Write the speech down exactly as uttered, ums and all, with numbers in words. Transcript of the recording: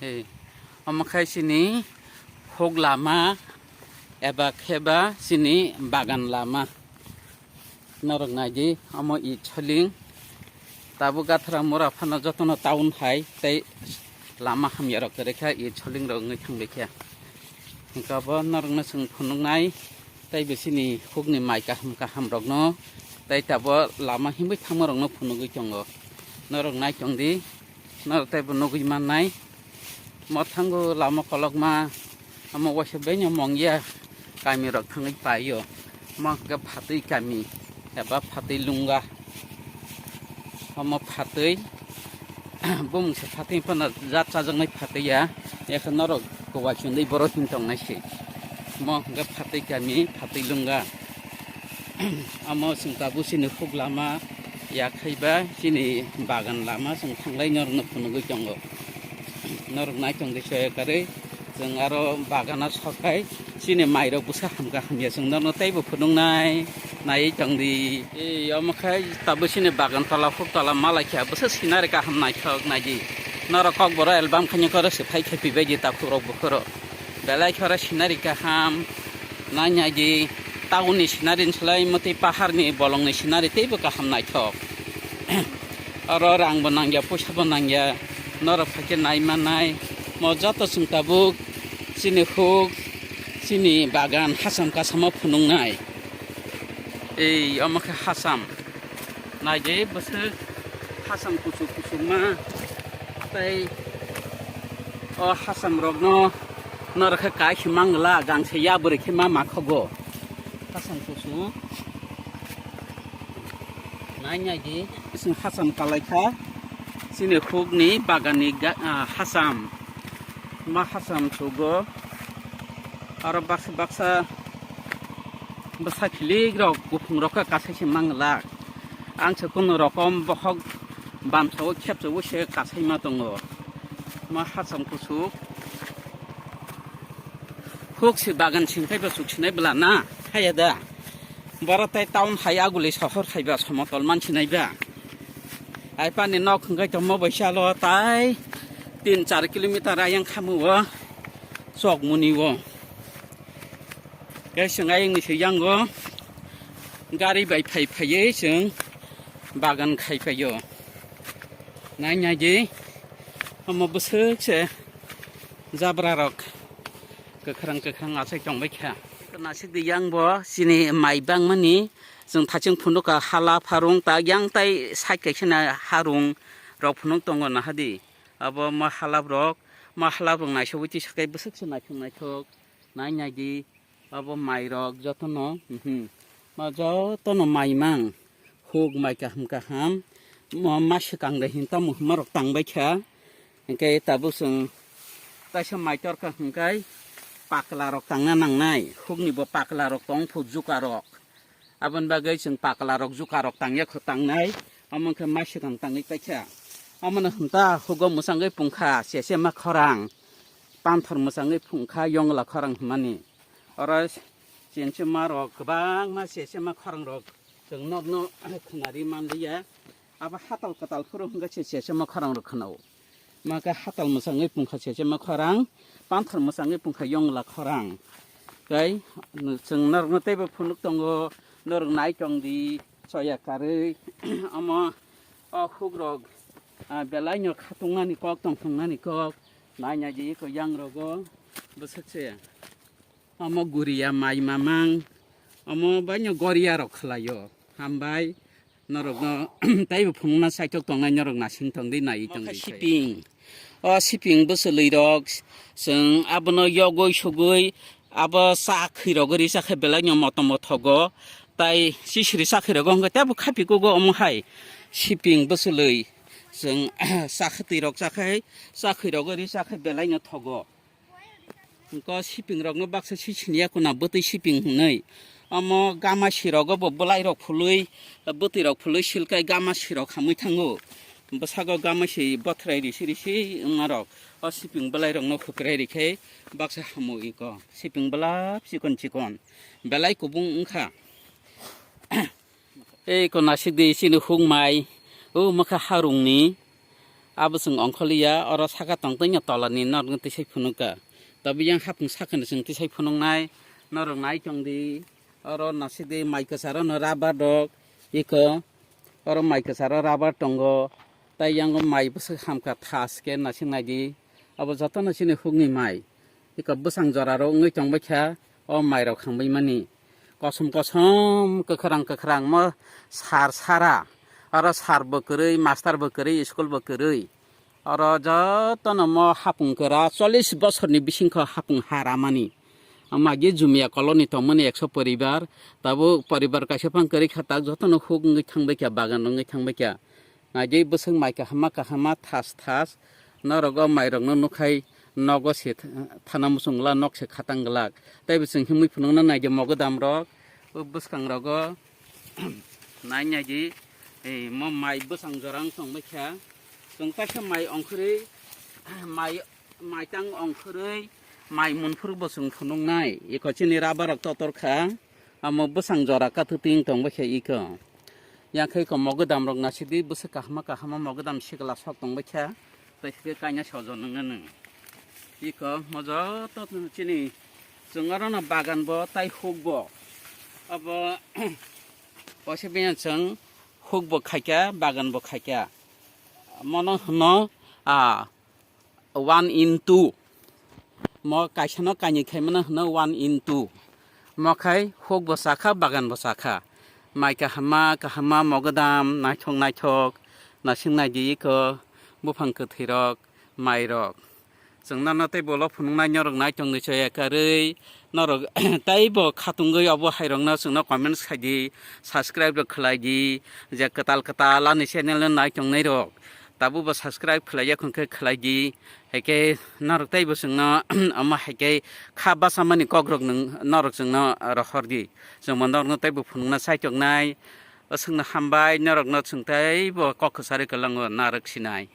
He, omo khai chini huk lama eba kheba chini bagan lama. Norok naidi, omo i choling. Tabuk gathra mura phano jotono town hai tei lama hamya rok kwrwi kha, i choling rok wngwi thang bai kha. Hingke bo norokno chwng phunuknai tei bisini hukni mai kaham kaham rokno tei tabuk lama himwi thangma rokno phunugwi tongo. Norok nai tongdi. Norok teibo nugwi mannai. Mothango lama kolokma, omo waisa beno mongya kami rok thangwi paio. Omo hwnkhe phatwi kami eba phatwi lunga. Omo phatwi bumungsa phatwi phano jat chajaknai phatwi ya. Yakhe norok kuwai chundwi borok him tongnai se. Omo hwnkhe phatwi kami phatwi lunga. Omo chwng tabuk chini huk lama yakhai ba chini bagan lama chwng thanglai norokno phunugwi tongo. Norok nai tongdi soya karwi chwng aro bagana sokai chini mairok bwsa hamkha hamya chwng norokno teibo phunuknai naiwi tongdi. Ei omo khai tabuk chini bagan tola huk tola malaikha bwsa scenery kaham naithok naidi. Norok kokborok album khainwi koro se phai khe pibaidi takhuk rok bukhuk rok. Belai khoro scenery kaham, nai nai di, town ni scenery ni slai motwi pahar ni bolong ni scenery teibo kaham naithok. Oro rang bo nangya, puisa bo nangya, norok phaikhe nai manai, mo joto chwng tabuk chini huk, chini bagan hasam kasamo phunuknai. Ei, omo khe hasam. Naidi bwswk hasam kuchuk kuchukma tei o hasam rokno norok khe kai se mangla gangse ya bwrwi khe ma makhogo hasam kuchuk nai naidi. Bising hasam kalai kha chini hukni baganni ga-, ah, hasam ma hasam sugo aro baksa baksa. Bwsa khilik rok kuphung rok khe kasai se mangla. Ang se kunu rokom bohok bamsao khepchawi se kasai ma tongo. Ma hacham kuchuk. Huk se bagan sing phaiba chuk sinai bwla na, haya da. Boro tai town hai aguli sohor hai ba somotol man sinai ba. Ai pani nok hwnkhe tongmo bai salo tai tin char kilometer ayang khamu o chok muni o. Khe chwng ayang ni siyang o gari bai phai phaiwi chwng bagan khai phai o. Nai nai di omo bwswk se jabra rok kwkhwrang kwkhwrang achai tong bai kha. Nasik di yang bo chini mai bang mani chwng thaching phunuk ka hala pharung ta yang tai side kaisa na harung rok phunuk tongo naha di. Abo ma halap rok, ma halap rok naisogwi tisa khe bwswk se naithok naithok nai nai di. Abo mai rok jotono, mhm. Ma jotono mai mang. Huk mai kaham kaham. Mo ma swkang de hin tamo hwnma rok tang bai kha. Hwnkhe tabuk chwng kaisa mai torkha hwnkhe pakla rok tangna nangnai. Hukni bo pakla rok tong phu juka rok. Aboni bagwi chwng pakla rok juka rok tangya kho tangnai. Omo wngkhe ma swkang tangwi paikha. Omono hwnta hugo mwchangwi pungkha sese ma khorang. Panthor mwchangwi phungkha yongla khorang hwnmani. Oro chenchima rok kwbangma sese ma khorang rok chwng nokno khwnari manliya. Abo hatal kwtal phuru hwnkhe se sese ma khorang rok khwnao. Ma khe hatal mwchangwi pungkha sese ma khorang, panthor mwchangwi pungkha yongla khorang. Tei chwng norokno teibo phunuk tongo, norok nai tong di, choya karwi. Omo o hukrok, ah, belai no khatungmani kok, tongthoknani kok, nai nai di eko yang rogo bwswk se. Omo guriya mai mamang, omo baino goriya rok khlaio. Hambai, norokno taibo phunukna saitok tongnai norok nasing tongdi naiwi tongdi. Siping. O siping bwswlwi rok chwng abono yogwi sugwi abo cha khwi rogwi risa khe belai no motom o thogo. Tai sisiri cha khwi rogo hwnkhe teibo khapi kugo omo hai siping bwswlwi chwng cha khwtwi rok cha khai cha khwi rogwi risa khe belai no thogo. Hwnkhe siping rokno baksa si siniya kuna bwtwi siping hwnwi. Omo gama sirogo bo bwlai rok phului, bwtwi rok phului silkai gama sirok hamwi thango. Bwsago gama si bothrai risi risi wngma rok. O siping bwlai rokno hukrai rikhe baksa hamo iko. Siping bwlap chikon chikon. Belai kubung wngkha. Ei ko nasik di chini huk mai. O makha harungni. Abo chwng ongkhorliya, oro saka tongtwino tolani norokno tisai phunukha. Tabuk yang hapung sakano chwng tisai phunuknai, norok nai tongdi. Oro nasikdi mai kwcharo no rubber rok, iko oro mai kwcharo rubber tongo, tai yango mai bwswk hamkha thas khe naisik naidi. Abo jotono chini hukni mai. Iko bwsang joraro wngwi tongbaikha o mairok hambaimani. Kosom kosom kwkhwrang kwkhwrang mo sar sara. Oro sar bo kwrwi, master bo kwrwi, school bo kwrwi. Oro jotono mo hapung kwra chollish bosorni bisingkho hapung ha ramani. Amagi Jumia colony tongmani ekso poribar. Tabuk poribar kaisa phang kwrwi kha, tak jotono huk wngwi thangbaikha, bagan wngwi thangbaikha. Naidi bwswk mai kahama kahama thas thas. Norok o mairokno nukhai nogo se th-, thana muchungla nok se khatang glak. Tei bo chwng himwi phunukna naidi mogodam rok. O bwskang rogo nai naidi, ei, mo mai bwsang jora wng tongbaikha. Chwng kaisa mai ongkhorwi, mai, mai tang ongkhorwi, mai munphuru bo chwng phunuknai. Iko chini rubber rok totor kha. Amo bwsang jora kathwtwi wng tongbaikha iko. Yang khe iko mogodam rok naisidi bwswk kahama kahama mogodam sikla sok tongbaikha. Tei khe kaina sojo nwngnw. Iko mo joto chini chwng orono bagan bo tai huk bo. Abo waisa bini chwng huk bo khaikha, bagan bo khaikha. Mono hwno, ah, one in two. Mo kaisano kainwi khaimano hwno one in two. Mo khai huk bo chakha, bagan bo chakha. Mai kahama kahama mogodam naithok naithok. Naising naidi iko buphang kwthwirok, mairok. Chwng nono tei bolo phunuknai norok nai tongni chaya karwi. Norok tei bo khatungwi obo hairokno chwngno comments khaidi, subscribe rok khlaidi, je kwtal kwtal ani channel no nai tongnai rok. Tabuk bo subscribe khlaiya khwnkhe khlaidi. Haikhe norok tei bo chwngno omo haikhe kha bachamani kokrok nwng norok chwngno rohordi. Chwngbo norokno tei bo phunukna chaichoknai. Aswkno hambai norokno chwng tei bo kok kwcharwi kwlango narwk sinai.